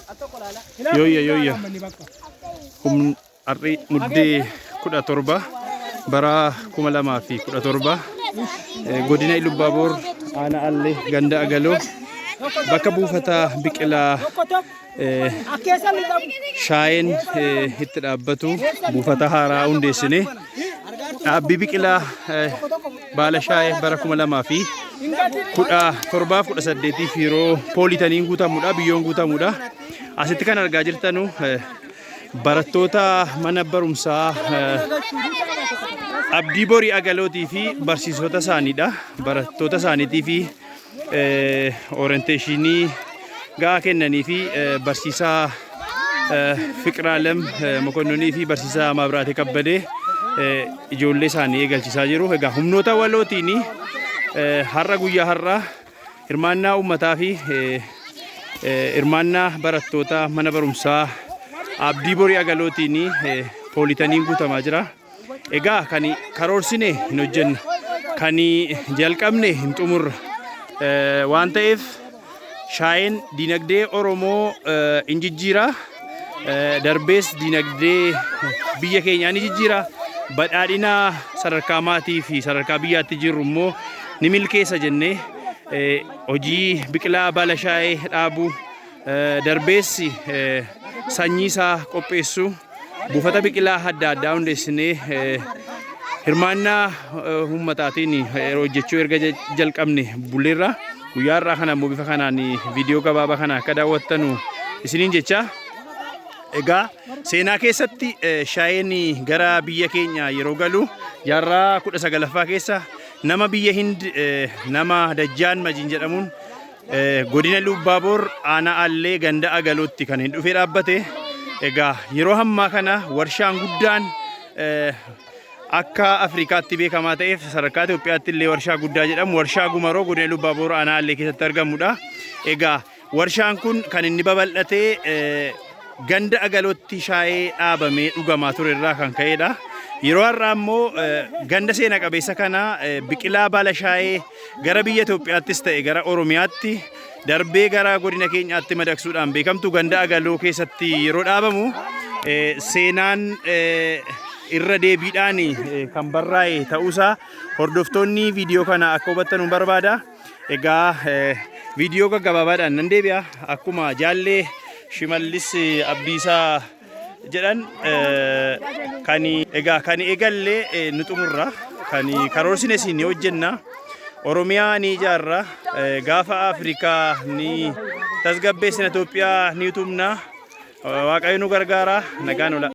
Yooyya yooyya. Humn har'i Muddee 17 bara 2017 godina Ilubbaaboor aanaa Allee ganda Agaloo bakka buufata biqilaa shaayeen itti dhaabbatu buufata haaraa hundeessine dhaabbii biqilaa baala shaayee bara 2017 18f yeroo poolitaniin guutamudha biyyoon guutamudha. Asitti kan argaa jirtanu barattoota mana barumsaa Abdii Borii Agalootii fi barsiisota isaaniidha. Barattoota isaaniitii fi orienteeshinii gahaa kennanii fi barsiisaa Fiqiraalem Mokonnonii fi barsiisaa Maabiraatee Kabbadee ijoollee isaanii eegalchiisaa jiru. Egaa humnoota walootiin har'a guyyaa har'aa hirmaannaa uummataa fi hirmaannaa barattoota mana barumsaa Abdii Borii Agalootiin poolitaniin guutamaa jira. Egaa kan karoorsine hin hojjenna, kan jalqabne hin xumurra. Waan ta'eef shaayeen dinagdee Oromoo hin jijjiira. Darbees dinagdee biyya keenyaa ni jijjiira. Badhaadhina sadarkaa maatii fi sadarkaa biyyaatti jirru immoo ni milkeessa jennee hojii biqilaa baala shaayee dhaabuu darbees sanyii isaa qopheessuu buufata biqilaa adda addaa hundeessinee hirmaannaa uummataatiin hojjechuu erga jalqabne bulleerra. Guyyaa har'aa kana immoo bifa kanaan viidiyoo gabaabaa kana akka daawwattanu isiniin jecha. Egaa seenaa keessatti shaayeen gara biyya keenya yeroo galu jaarraa 19ffaa keessa nama biyya Hind nama Dajjaan Majiin jedhamuun Godina Iluubbaaboor aanaa Allee ganda Agalootti kan hin dhufee dhaabbate. Egaa yeroo ammaa kana warshaan guddaan akka Afrikaatti beekamaa ta'eef sadarkaa Itoophiyaatti illee warshaa guddaa jedhamu warshaa Gumaroo godina Iluubbaaboor aanaa Allee keessatti argamudha. Egaa warshaan kun kan inni babal'ate ganda Agalootti shaayee dhaabamee dhugamaa ture irraa kan ka'edha. Yeroo har'aa immoo ganda seena qabeessa kana biqilaa baala shaayee gara biyya Itoophiyaattis ta'e gara Oromiyaatti darbee gara godina keenyaatti madaqsuudhaan beekamtu ganda Agaloo keessatti yeroo dhaabamu seenaan irra deebiidhaan kan barraa'e ta'uusaa hordoftoonni viidiyoo kana akka hubattan barbaada. Egaa viidiyoo gaggabaabaadhaan nan deebi'a. Akkuma jaallee Shimallis Abdiisaa jedhan kan egaa kan eegalle nu xumurra. Kan karoorsines ni hojjenna. Oromiyaa ni ijaarra. Gaafa Afrikaa ni tasgabbeessina. Itoophiyaa ni utubna. Waaqayyo nu gargaara. Nagaan ola.